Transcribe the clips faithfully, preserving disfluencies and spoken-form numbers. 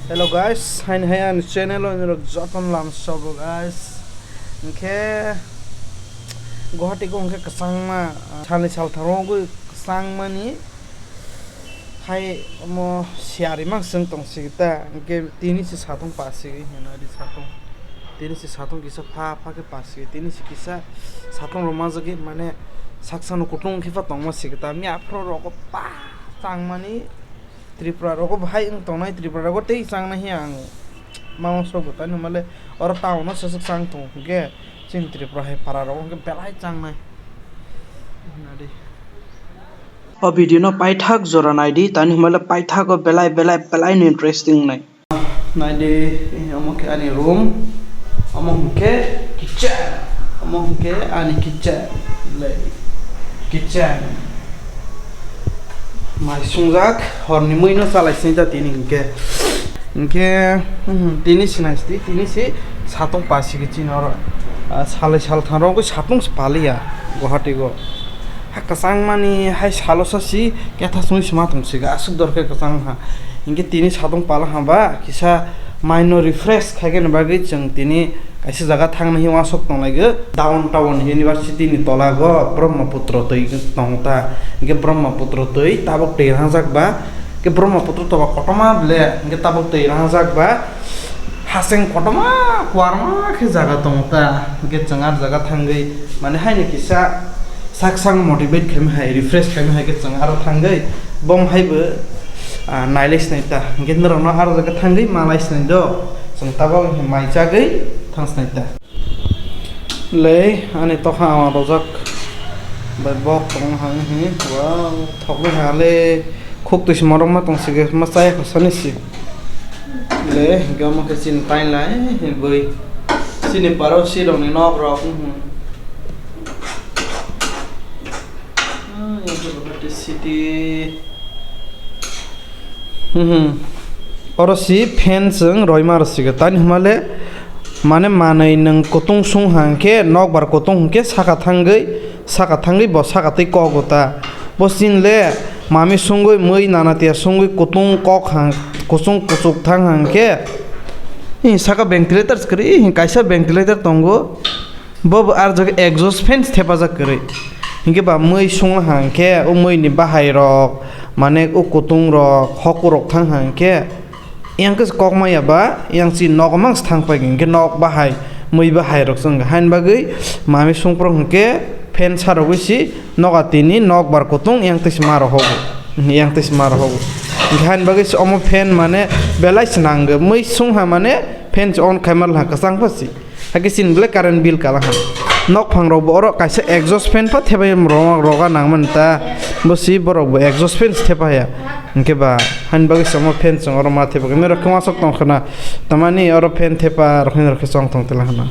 Hello guys, haini hai ani channel o norok jotono lam sobo guys. Hinkhe Guwahati o hinkhe kwchangma, ah, salni saltham o kwchangmani hai omo siyari mang chwng tong sigi ta, hinkhe tini se satung pa sigi hino ri satung. Tini se satung kisa pha pha khe pa sigi, tini se kisa satung rok ma jagwi mane saksa no kutung khe pha tongma sigi ta. Miya phro rogo pa changmani Tripura rogo bahai wng tongnai, Tripura rogo tei changnai hiya ang mao sobo tani hwnmale oro town o swswk chang tongo hinkhe chini Tripura hai para rogo hinkhe belai changnai. Nadi. O video no paithak jora naidi, tani hwnmale paithak o belai belai belai no interesting nai. Naidi, omo khe ani room, omo hinkhe kitchen, omo hinkhe ani kitchen, le kitchen. Mai sungjak, horni mui no chalai sini ta tini hinkhe. Hinkhe, hmm, tini sinai sti, tini si satung pasi khe chini oro. Ah, salai saltham rogo satung se paliya Guwahati o. Ha kwchangmani hai salo sa si ketha songwi sima tong siga aswk dor khe kwchang ha. Hinkhe tini satung pala ha ba kisa mind no refresh khaigani bagwi chwng tini kaisa jaga thangna hi uansuk tonglaigwi downtown university ni tola o Brahmaputra twi tong ta. Hinkhe Brahmaputra twi tabuk twi rangjak ba. Hinkhe Brahmaputra tola kotorma ble hinkhe tabuk twi rangjak ba. Haseng kotorma kuarma khe jaga tong ta. Hinkhe chwng ar jaga thangwi mane haino kisa sak sak motivate khaima hai, refresh khaima hai khe chwng aro thangwi bom hai bo, ah, nailai sinai ta. Hinkhe norokno aro jaga thangwi malai sinai do. Chwng tabok mai chagwi thang sinai ta. Lei ani tokha ama rojak bai bok tong hai hi. Wow, thok le ha le. Khuk twi si morok ma tong sigi ma chaya kho sani si. Le hinkhe omo khe chini painlai bui. Chini paro si rokni nok rok, mhm. Ah, yang khe Guwahati city. Mhm. Oro si fan chwng roima rw sigo. Tani hwnmale mane manwi nwng kutung sung hang khe nokbar kutung hwnkhe saka thangwi, saka thangwi bo saka twi kok bo ta. Bo chini le mami sungwi mwi nana tiya sungwi kutung kok hang, kuchung kuchuk thang hang khe. Saka ventilator kwrwi, kaisa ventilator tongo. Bo bo ar jaga exhaust fan thepajak kwrwi. Hinkhe ba mwi sungla hang khe o mwi ni bahai rok, mane o kutung rok, hoku rok thang hang khe. Yang khe kok maya ba, yang si nogo mang thang pai hinkhe nok bahai, mwi bahai rok chwng hain bagwi mami sungprok hinkhe fan sarogwi si noga tini nokbar kutung yang twi si ma rok hogo. Yang twi si ma rok hogo. Hinkhe hain bagwi si omo fan mane belai se nango. Mwi sung ha mane fan on khai ma la kwchang pha si. Hakhe chini belai current bill kala ha. Nok phang rok bo oro kaisa exhaust fan pha thebai roma roga nang man ta. Bo si borok bo exhaust fan se thepa ya. Hinkhe ba hani bagwi se omo fan chwng oro ma thepa khe. Mero khe wasok tong khna. Tamani oro fan thepa rok hwnwi rok khe chong tong tela hana.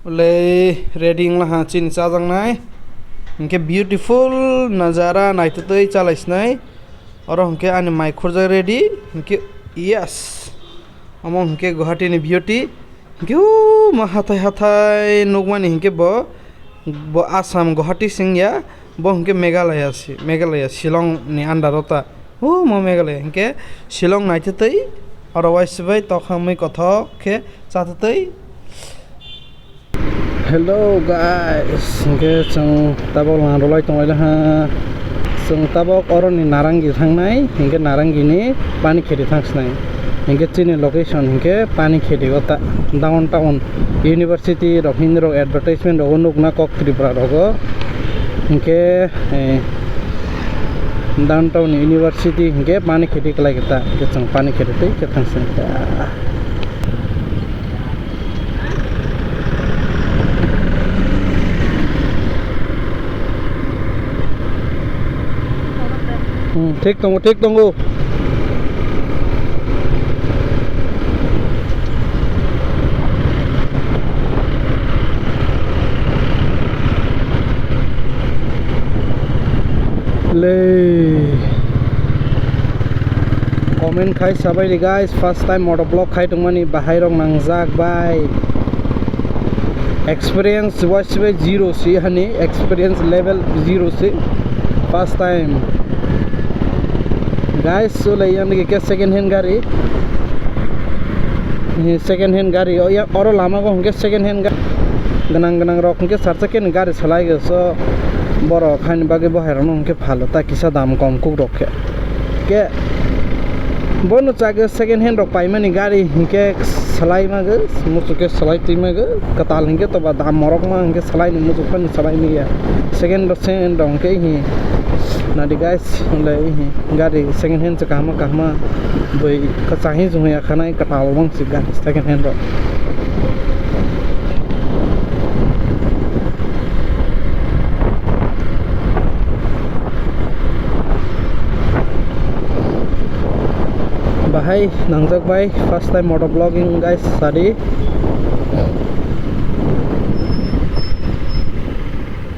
Ulei ready wngla ha chini chajaknai. Hinkhe beautiful najara naitotwi chalai sinai. Oro hinkhe ani mai khurjak ready, hinkhe yes. Omo hinkhe Guwahati ni beauty. Hinkhe o ma hathai hathai nukmani hinkhe bo, bo Assam Guwahati singya, bo hinkhe Meghalaya si, Meghalaya Shillong ni under o ta. O mo Meghalaya hinkhe Shillong naitotwi oro waisibai tokha mui kothok khe chatotwi. Hello guys, hinkhe chwng tabok lang rwlai tonglaila ha. Chwng tabok oroni Narangi thangnai, hinkhe Narangi ni Panikheti thangsnai. Hinkhe chini location hinkhe Panikheti o ta, downtown university rok hini rok advertisement rogo nukna kok Tripura rogo. Hinkhe, eh, downtown university hinkhe Panikheti kwlai khe ta, hinkhe chwng Panikheti tei khe thangsnai ta. Hmm, thik tongo, thik tongo. Le. Comment khai sabai di guys, first time motovlog khai tongmani bahai rok nangjak bai. Experience wise bai zero si hani, experience level zero si. First time. Guys, chulai yang digi ke second hand gari. He, second hand gari. O ya, oro lama go hwnkhe second hand ga-, gwnang gwnang rok hwnkhe sarsa khe ni gari salai go. So, borok haini bagwi bo hai rok no hwnkhe phalo ta kisa dam kom kuk rok khe. Ke bono chago second hand rok paimani gari hwnkhe salai mago, muchuk khe salai twi mago, kwtal hwnkhe toba dam morok ma hwnkhe salai ni muchuk phano salai maya. Second rok, second rok hwnkhe hi nadi guys, hwnlai hi gari second hand se kahama kahama bai kachahi jung ya khanai kwtal wng si gari second hand rok. Bahai nangjak bai first time moto vlogging guys sadi.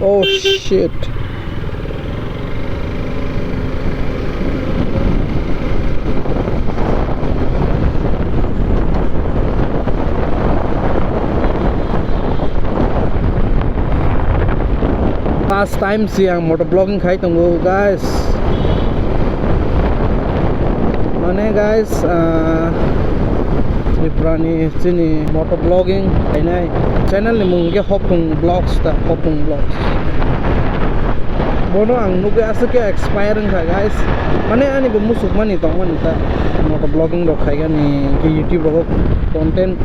Oh shit. Last time si ang moto vlogging khai tongo guys. Mane guys, ah, Tripura ni chini moto vlogging khainai channel ni mung khe Hopung Vlogs ta, Hopung Vlogs. Bono ang nugwi aswk khe expire wngkha guys. Mane ani bo musuk mani tongmani ta moto vlogging rok khaigani, khe YouTube rogo content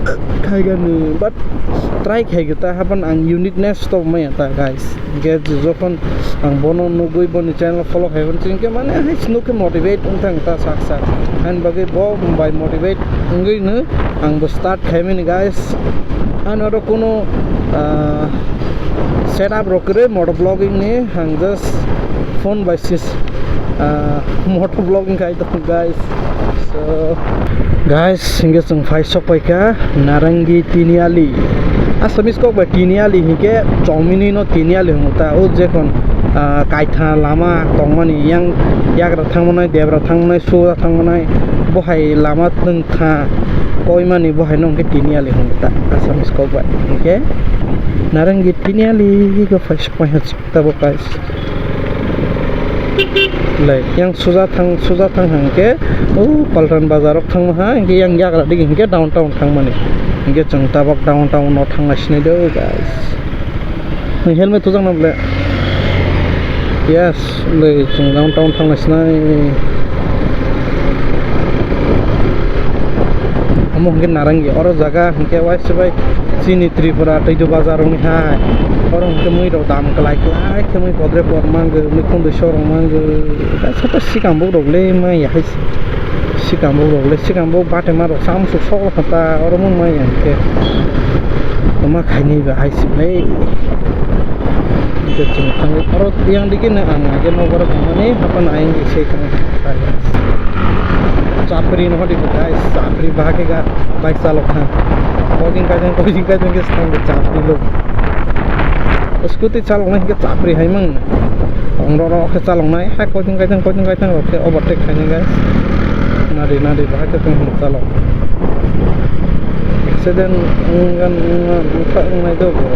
khaigani, but try khaigwi ta hapan ang uniqueness to maya ta guys. Hingke jokhon ang bono nugwi boni channel follow khai hwn chingke mane hai sino khe motivate wngthang ta sak sak. Ani bagwi bo bai motivate wngwi no ang bo start khaimani guys. Ani oro kuno, ah, setup rok kwrwi moto vlogging ni, ang just phone bai sis, ah, moto vlogging khai tongo guys. So, guys, hingke chwng phai sok paikha Narangi Tiniali. Assamese kok bai Tiniali hingke chomini no Tiniali hwngo ta. O jekhon, ah, kaitha lama tongmani yang yagra thangmanai, debra thangmanai, sugra thangmanai, bohai lama twngkha koimani bohai no hingke Tiniali hwngo ta Assamese kok bai. Hingke Narangi Tiniali go phai sok paikha. Tabuk guys. Lai, yang suja thang, suja thang hingke, o Paltan bazar rok thangma ha, hingke yang yagra dige hingke downtown thangmani. Hingke chwng tabuk downtown no thangna sinai do, guys. Ni helmet tujak na ble. Yes, lai chwng downtown thangna sinai. Omo hingke Narangi, oro jaga hingke waisa bai chini Tripura Taidu bazar rokni hai. Oro hingke mui rok dam kwlai kwlai khe mui podre por mangw, mui khundui sorong mangw. Kaisa ta sikambuk rok le maya hai se. Sikambuk rok le sikambuk batema rok samsuk sok rok ta oro mung maya hingke. Toma khaini ba hai se le. Hingke chwng thangwi oro yang digi no ang hingke nokbar tongmani hapan ayang se thang. Chapri no hodi guys, chapri bahai khe ga bike chalok thang. Koiting kaitang, koiting kaitang khe thang chapri lo. Scooty chaloknai hingke chapri hai mang. Tong ro ro khe chaloknai, hai koiting kaitang, koiting kaitang rok khe overtake khainai guys. Nadi nadi bahai khe tong chalok. Accident wngyan wngya wngkha wngnai do bo.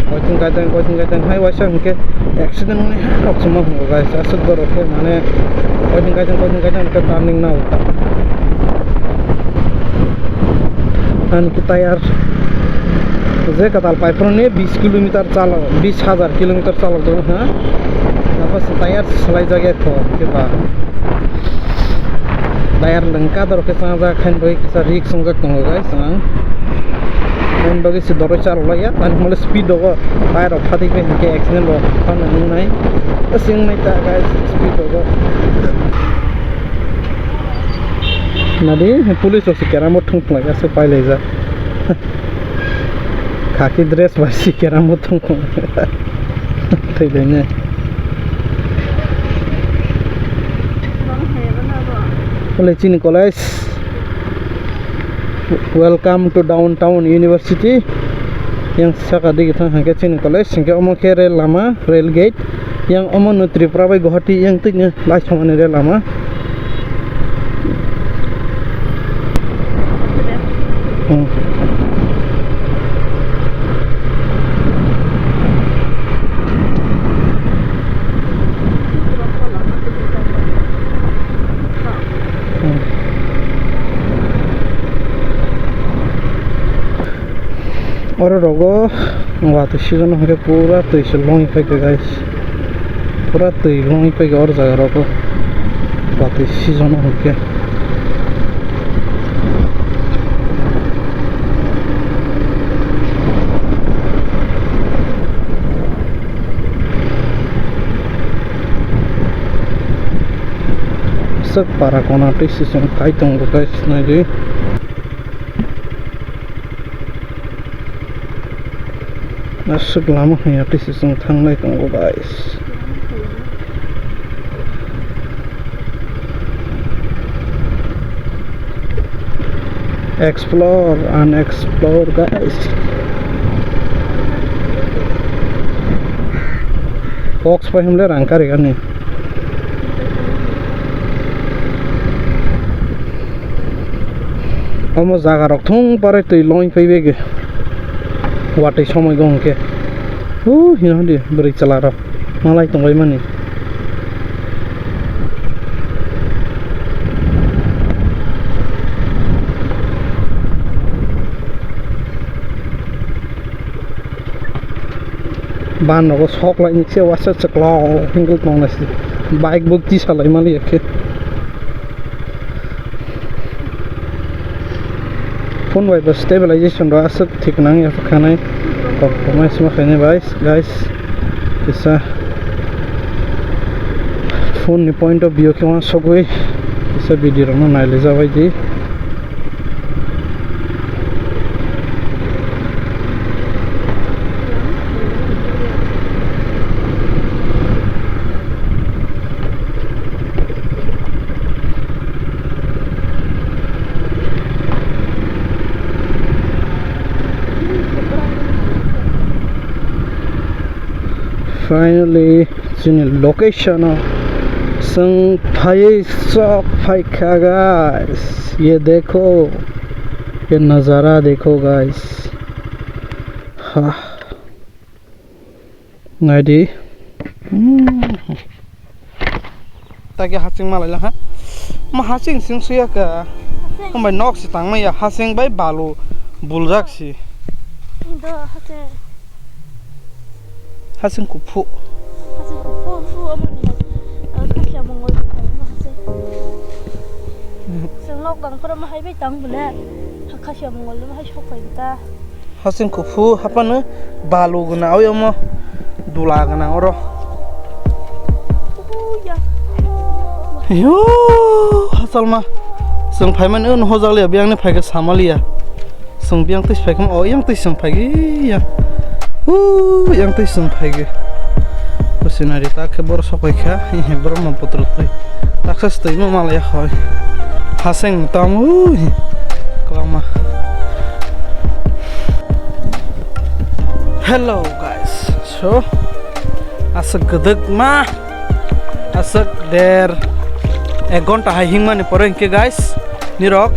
Koiting kaitang, koiting kaitang hai waisa hingke accident wngnai ha rok chuma hwngo guys. Aswk borok khe mane koiting kaitang, koiting kaitang khe turning nao. Ani ki tayar je katal paiphuru ni bis kilometer chalo, bis hajar kilometer chalo do ha. Tapos tayar salai jagya kho khe ba. Tayar lengka dorok khe chajak, hain bagwi kisa risk wngjak tongo guys, ang. Hain bagwi se doroi chalok laiya, tani hwnle speed rogo tayar rok phatwi khe hinkhe accident rok phano wngnai. Ese wngnai ta guys, speed rogo. Nadi, police rok se keramo thwng phlai aswk pai laijak. Khaki dress bai si keramo thwng thwi lainai. Ole chini college. Welcome to downtown university. Yang saka digi thang hingke chini college, hingke omo khe rail lama, rail gate. Yang omo no Tripura bai Guwahati yang twi no. Lai thangmani re lama. Hmm. Oro rogo watwi season hwnkhe pura twi se longwi phaikha, guys. Pura twi longwi phaikha oro jaga rogo watwi season hwnkhe. Aswk para kona twi se chwng kai tongo, guys, naidi. Aswk lama hwnwi atwi se chwng thanglai tongo, guys. Explore and explore, guys. Box pai hwnle rang kari gani. Omo jaga rok thung parai twi longwi phai bege. Watwi somoi go hwnkhe. Hu, hino hwndi bwrwi chwla rok malai tongbai mani. Ban rogo sok lai ni se wasa chwklo hwnkhe tong lai se. Bike bo kisa lai mali ya khe. Phone bai bo stabilization rok aswk thik nang ya khanai. Kok kok mai sima khainai bai, guys. Kisa phone ni point of view khe uansugwi kisa video rok no nai le jabai di. Finally, chini location o chwng phaiwi sok phaikha, guys. Ye dekho, ye nazara dekho, guys. Ha. Naidi. Hmm. Tagi hasing malai laha. Ma hasing sing suya ka. Hasing. Hambai nok si tang maya hasing bai balu buljak si. Indo hasing. Hasing kuphu. Hasing kuphu, phu amoni hai. Ang khasia mongol hai ma hasing. Hmm. Sing nok gang pura ma hai bai tang bole. Khasia mongol ma hai sok pai ta. Hasing kuphu haphano balu gwnang, oi omo dula gwnang oro. Yo, hachalma. Chwng phaimani uno hojak liya, biyangni phaikhe samaliya. Chwng biyang twi phaikhe, o yang twi chwng phaikhe ya. U yang twi chwng phaikhe. Kusinari ta khe boro sok paikha, he he Brahmaputra twi. Taksa se twi no malaya hoi. Haseng tam ui. Kwbangma. Hello guys. So aswk gwdwkma, aswk der ek ghonta hai hingmani pore hinkhe guys, nirok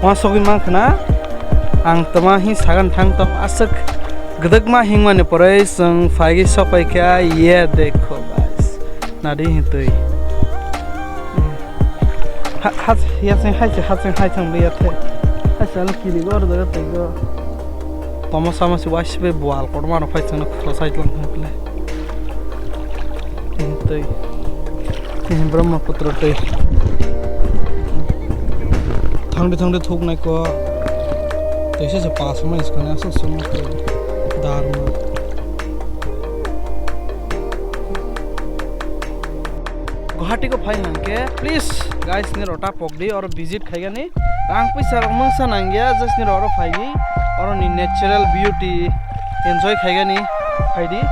uansugwi mankha na ang tama hi sagan thang tong aswk gwdwkma hingmani pore chwng phaigwi sok paikha ye dekho guys. Nadi hintwi. Ha, ha, yaseng hai se, haseng hai thang liya the. Hai se, alo kiri go, order go, tei go. Tomo sama se, wai se, be bual, kotor mano phai thang, khoro sai lang thang kle. Tei, tei. Tei, Brahmaputra tei. Thangdi, thangdi, thuk nai ko. Tei se, se, pas ma, iskane, asa, sung, tei. Dharma. Guwahati ko phai hwnkhe, please, guys, ni rota pokdi, oro visit khaigani. Rang puisa rok mungsa nangya, just ni oro phaidi, oro ni natural beauty enjoy khaigani, phaidi.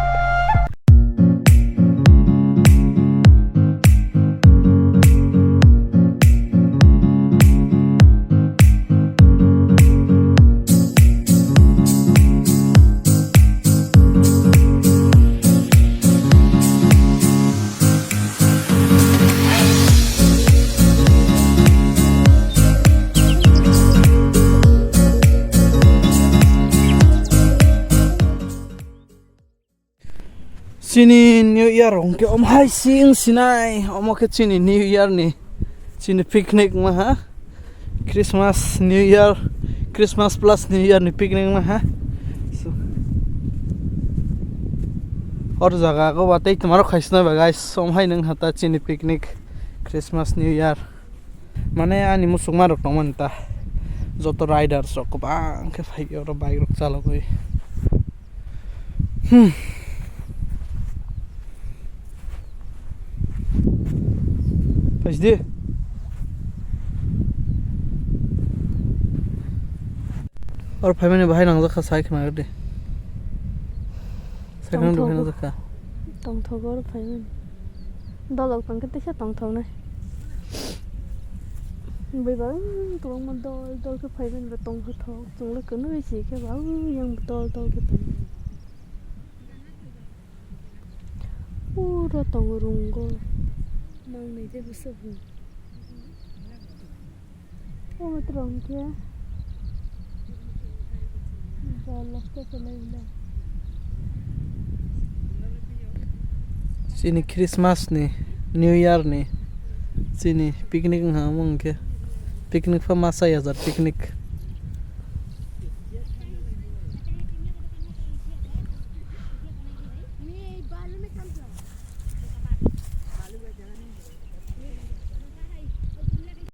Chini New Year hwnkhe omo hai sing sinai, omo khe chini New Year ni chini picnic wngma ha, Christmas, New Year, Christmas plus New Year ni picnic wngma ha. Or jaga go ba tei tomorrow khaisna ba guys, som hai nang hata chini picnic, Christmas, New Year. Mane ani musuk marok tongmani ta. Joto riders rok kwbang khe phai oro bike rok chalogwi. Hmm. Phaisdi. Or phaimani bahai nangjakha sai khna de. Sai khna de bahai nangjakha. Tongthogo oro phaimani. Dolok tongkhe teisa tongthoknai. Bwibang kwbangma dol dol khe phaimani bo tongthothok. Chwngno kwnwi si khe ba yang dol dol khe tongo. Pura tongo rungo. Nangnai je bwswk hwn. Omo twrwng khe. Jol losto kwlai le. Chini Christmas ni, New Year ni, chini picnic wngkha omo hwnkhe. Picnic pha ma chaya jar picnic.